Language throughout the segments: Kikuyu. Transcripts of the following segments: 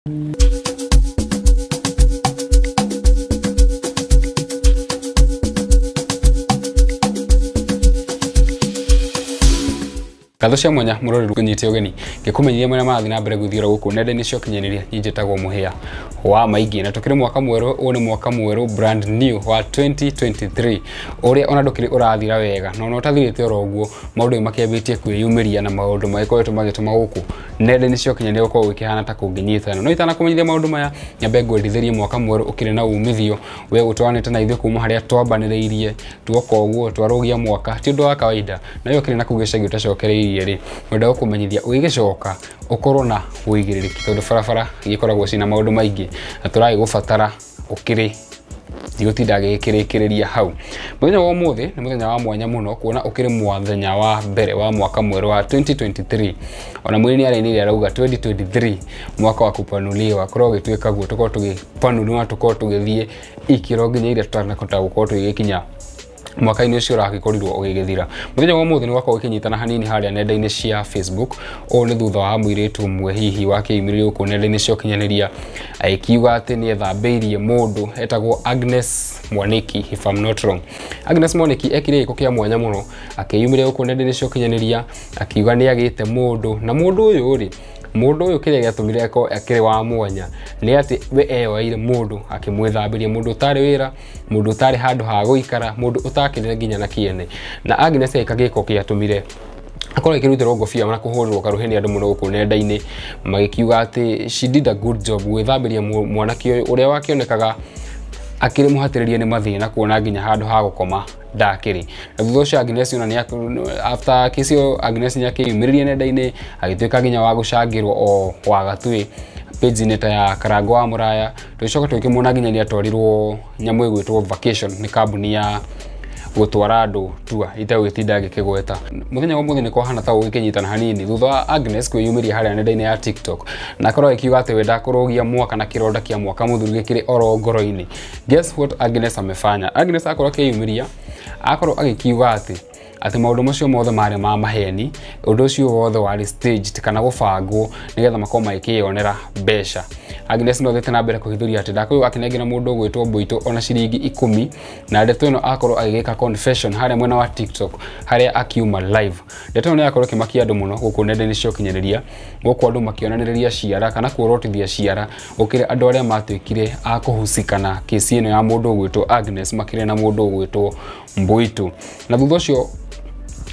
Ngatho cia mwanya mũroreri kũnyite ũgeni ngĩkũmenyithia marĩa marathiĩ na mbere gwĩthiĩra gũkũ nenda-inĩ cia ũkinyanĩria. Niĩ njĩtagwo Mũhĩa wa Maingĩ na tũkĩrĩ mwaka mwerũ. Ũyũ nĩ mwaka mwerũ brand new wa 2023 ũrĩa ona ndũkĩrĩ ũrathira wega na ona ũtathirĩte oro ũguo maũndũ nĩ makĩambĩtie kwĩyumĩria na maũndũ magĩkoretwo magĩtũma gũkũ nenda-inĩ cia ũkinyanĩria gũkorwo gũkĩhana ta kũngĩnyitana. No itanakũmenyithia maũndũ maya, nyambe ngwendithĩrie mwaka mwerũ ũkĩrĩ na umithio. We ũtwaranĩte na ithuĩ kuma harĩa twambanĩrĩirie tuoka ũguo twarũgia mwaka ti ũndũ wa kawaida, na ũyũ ũkĩrĩ na kũu gĩcagi ũtacokereirie rĩ, ngwenda gũkũmenyithia ũgĩgĩcoka ũkorwo na ũigĩrĩrĩki tondũ barabara igĩkoragwo ciĩna maũndũ maingĩ na tũragĩgũbatara ũkĩrĩ ndigũtinda ngĩgĩkĩrĩkĩrĩria hau. Mũthenya wa ũmũthĩ nĩ mũthenya wa mwanya mũno kuona ũkĩrĩ mũthenya wa mbere wa mwaka mwerũ wa 2023. Ona mũini nĩ arainire arauga 2023 mwaka wa kupanuliwa, korwo ũgĩtuĩka guo tũkorwo tũgĩpanuliwa na tũkorwo tũgĩthiĩ ikĩro nginya iria tũtanahota gũkorwo tũgĩgĩkinya mwaka-inĩ ũcio ũragĩkorirwo ũgĩgĩthira. Mũthenya wa ũmũthĩ nĩ gwakorwo ũkĩnyitana hanini harĩa nenda-inĩ cia Facebook. Ũũ nĩ thutha wa mũirĩtu ũmwe hihi wakĩyumĩririe gũkũ nenda-inĩ cia ũkinyanĩria agĩkiuga atĩ nĩ ethambĩirie mũndũ etagwo Agnes Mwaniki, if I'm not wrong. Agnes Mwaniki ekire gĩko kĩa mwanya mũno akĩyumĩria gũkũ nenda-inĩ cia ũkinyanĩria akiuga nĩ agĩte mũndũ, na mũndũ ũyũ rĩ, mũndũ ũyũ kĩrĩa gĩatũmire akorwo akĩrĩ wa mwanya nĩ atĩ we eyoeire mũndũ akĩmwĩthambĩria, mũndũ ũtarĩ wĩra, mũndũ ũtarĩ handũ ha gũikara, mũndũ ũtakĩrĩ nginya na kĩene. Na Agnes agĩka gĩko gĩatũmire akorwo akĩrutĩrwo ngobia na kũhũrĩrwo karuhĩ nĩ andũ mũno gũkũ nenda-inĩ magĩkiuga atĩ she did a good job gwĩthambĩria mwanake ũyũ ũrĩa wakĩonekaga akĩrĩ mũhatĩrĩrie nĩ mathĩna kuona nginya handũ ha gũkoma ndakĩrĩ. Na thutha ũcio Agnes ona after kesi ĩyo Agnes nĩ akĩyumĩririe nenda-inĩ agĩtuĩka nginya wa gũcangĩrwo o wagatuĩ page-inĩ ta ya Karango wa Mũraya. Tũgĩcoka tũgĩkĩmuona nginya nĩ atwarirwo nyamũ ĩgwĩtwo vacation nĩ kambuni ya gũtwara andũ tua itegũgĩtinda ngĩkĩgweta. Mũthenya wa ũmũthĩ nĩ kwahana ta gũgĩkĩnyitana hanini thutha wa Agnes kwĩyumĩria harĩa nenda-inĩ ya TikTok na akorwo akiuga atĩ we ndakũrũgia mwaka na kĩronda kĩa mwaka mũthiru gĩkĩrĩ oro ngoro-inĩ. Guess what Agnes amefanya? Agnes akorwo akĩyumĩria akorwo agĩkiuga atĩ maũndũ macio mothe marĩ ma maheni, ũndũ ũcio wothe warĩ staged kana gũbangwo nĩgetha makorwo magĩkĩyonera mbeca. Agnes no athiĩte na mbere kũhithũria atĩ ndakorirwo akĩnengera mũndũ ũgwĩtwo Mbũitũ ona ciringi 10, na ndeto ĩno akorwo agĩgĩka confession harĩa mwena wa TikTok harĩa akiuma live. Ndeto ĩno nĩ yakorwo ĩkĩmakia andũ mũno gũkũ nenda-inĩ cia ũkinyanĩria, gũkũ andũ makĩonanĩrĩria ciara kana kuorotithia ciara gũkĩrĩ andũ arĩa matuĩkire a kũhusikana kesi ĩno ya mũndũ ũgwĩtwo Agnes makĩria na mũndũ ũgwĩtwo Mbũitũ. Na thutha ũcio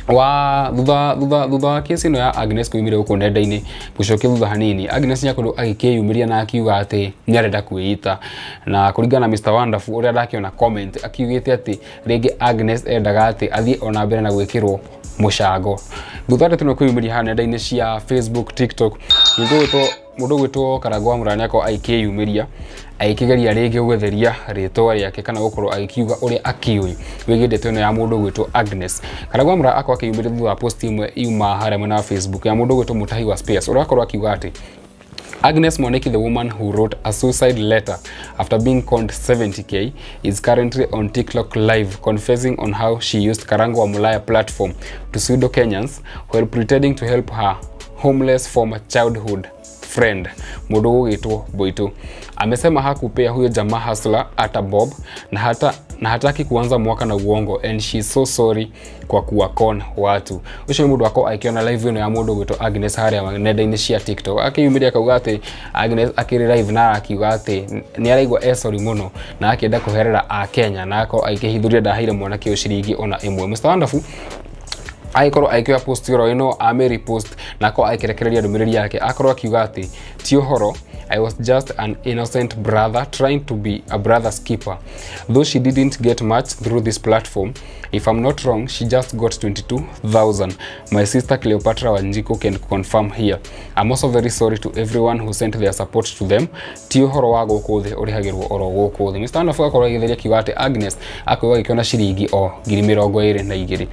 wa thutha wa kesi ĩno ya Agnes kwĩyumĩria gũkũ nenda-inĩ, gũcokia thutha hanini, Agnes nĩ akorirwo agĩkĩyumĩria na akiuga atĩ nĩ arenda kwĩita, na kũringana na Mr Wonderful ũrĩa ndakĩona comment akiugĩte atĩ rĩngĩ Agnes endaga atĩ athiĩ ona mbere na gwĩkĩrwo mũcango. Thutha wa ndeto ĩno kwĩyumĩria haha nenda-inĩ cia Facebook, TikTok, mũndũ ũgwĩtwo Karango wa Mũraya nĩ akorwo agĩkĩyumĩria agĩkĩgeria rĩngĩ gwĩtheria rĩtwa rĩake kana gũkorwo agĩkiuga ũrĩa akĩũĩ wĩgiĩ ndeto ĩno ya mũndũ ũgwĩtwo Agnes. Karango wa Mũraya akorwo akĩyumĩria thutha wa post ĩmwe yuma harĩa mwena wa Facebook ya mũndũ ũgwĩtwo Mũtahi wa Space ũrĩa akorwo akiuga atĩ Agnes Mwaniki, the woman who wrote a suicide letter after being conned 70k, is currently on TikTok live confessing on how she used Karango wa Mulaya platform to pseudo Kenyans while pretending to help her homeless former childhood friend mũndũ ũgwĩtwo Mbũitũ. Amesema hakupea huyo jamaa hustler hata bob na hataki kuanza mwaka na uongo and she's so sorry kwa kuwa con watu. Ũcio nĩ mũndũ akorwo akĩona live ĩno ya mũndũ ũgwĩtwo Agnes harĩa nenda-inĩ cia TikTok. Akĩyumĩria akauga atĩ Agnes akĩrĩ live na akiuga atĩ nĩ araigua e sorry mũno na akĩenda kũherera a Kenya na akorwo agĩkĩhithũria ndaheire mwanake ũyũ ciringi ona ĩmwe. Mr Wonderful agĩkorwo agĩkĩoya post ĩro ĩno ame repost na akorwo agĩkĩrekereria ndũmĩrĩri yake akorwo akiuga atĩ ti ũhoro, I was just an innocent brother trying to be a brother's keeper. Though she didn't get much through this platform, if I'm not wrong, she just got 22,000. My sister Cleopatra Wanjiku can confirm here. I'm also very sorry to everyone who sent their support to them. Ti ũhoro wa gũkũ thĩ ũrĩhagĩrwo oro gũkũ thĩ. Mr. Wonderful akorwo agĩtheria akiuga atĩ Agnes akorwo agĩkĩona ciringi o 22,000.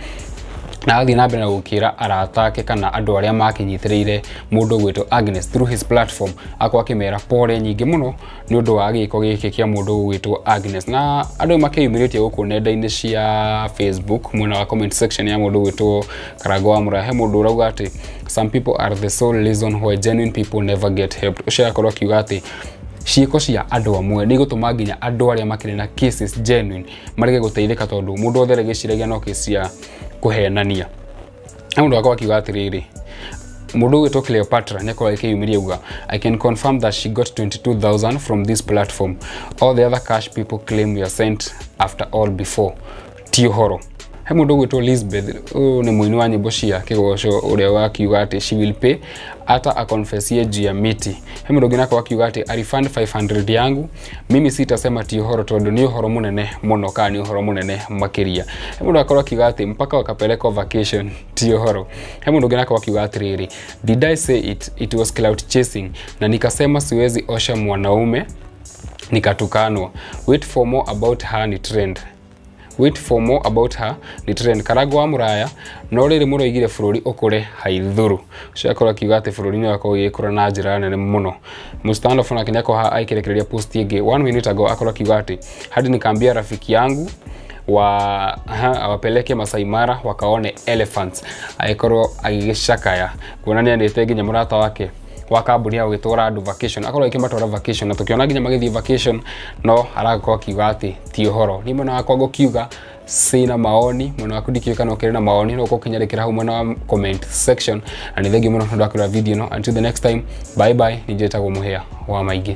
Na agathiĩ na mbere na gũkĩra arata ake kana andũ arĩa makĩnyitĩrĩire mũndũ ũgwĩtwo Agnes through his platform, akorwo akĩmera pole nyingĩ mũno nĩ ũndũ wa gĩko gĩkĩ kĩa mũndũ ũgwĩtwo Agnes. Na andũ makĩyumĩrĩtie gũkũ nenda-inĩ cia Facebook mwena wa comment section ya mũndũ ũgwĩtwo Karango wa Mũraya, he mũndũ ũrauga atĩ some people are the sole reason why genuine people never get helped. Ũcio akorwo akiuga atĩ ciĩko cia andũ amwe nĩ igũtũma nginya andũ arĩa makĩrĩ na cases genuine marege gũteithĩka, tondũ mũndũ othe arĩgĩciragia no case cia kũhenania. Na mũndũ akorwo akiuga atĩrĩrĩ, mũndũ ũgwĩtwo Cleopatra nĩ akorwo akĩyumĩria auga, I can confirm that she got 22,000 from this platform. All the other cash people claim were sent after all before. Ti ũhoro. He mũndũ ũgwĩtwo Elizabeth, ũyũ nĩ mũini wa nyĩmbo cia kĩgoco ũrĩa wakiuga atĩ she will pay hata akonfesie juu ya miti. He mũndũ ũngĩ nake wakiuga atĩ a refund 500 yangu, mimi sitasema ti ũhoro tondũ nĩ ũhoro mũnene mũno kana nĩ ũhoro mũnene makĩria. He mũndũ akorwo akiuga atĩ mpaka wakapelekwa vacation, ti ũhoro. He mũndũ ũngĩ nake wakiuga atĩrĩrĩ, did I say it? It was clout chasing na nikasema siwezi osha mwanaume nikatukanwa. Wait for more about her ni trend. Wait for more about her ni trend. Karango wa Mũraya no rĩrĩ mũroigire bũrũri ũkũre haithũrũ. Ũcio akorwo akiuga atĩ bũrũri nĩ wakorwo ũgĩkũra na njĩra nene mũno. Mustandoff onake nĩ akorwo aikĩrekereria post ĩngĩ 1 minute ago, akorwo akiuga atĩ hadi nikaambia rafiki yangu wa awapeleke Masai Mara wakaone elephants, agĩkorwo agĩgĩcakaya kuonania nĩte nginya mũrata wake wa kambuni ya gũgĩtwara andũ vacation, akorwo akĩmatwara vacation na tũkĩona nginya magĩthiĩ vacation, no arakorwo akiuga atĩ ti ũhoro. Niĩ mwena wakwa ngũkiuga sina maoni, mwena waku ndikĩũĩ kana ũkĩrĩ na maoni, no ũkorwo ũkĩnyandĩkĩra hau mwena wa comment section. Na nĩ thengiũ mũno nĩ ũndũ wa kũrora video ĩno. Until the next time, bye bye. Niĩ njĩtagwo Mũhĩa wa Maingĩ.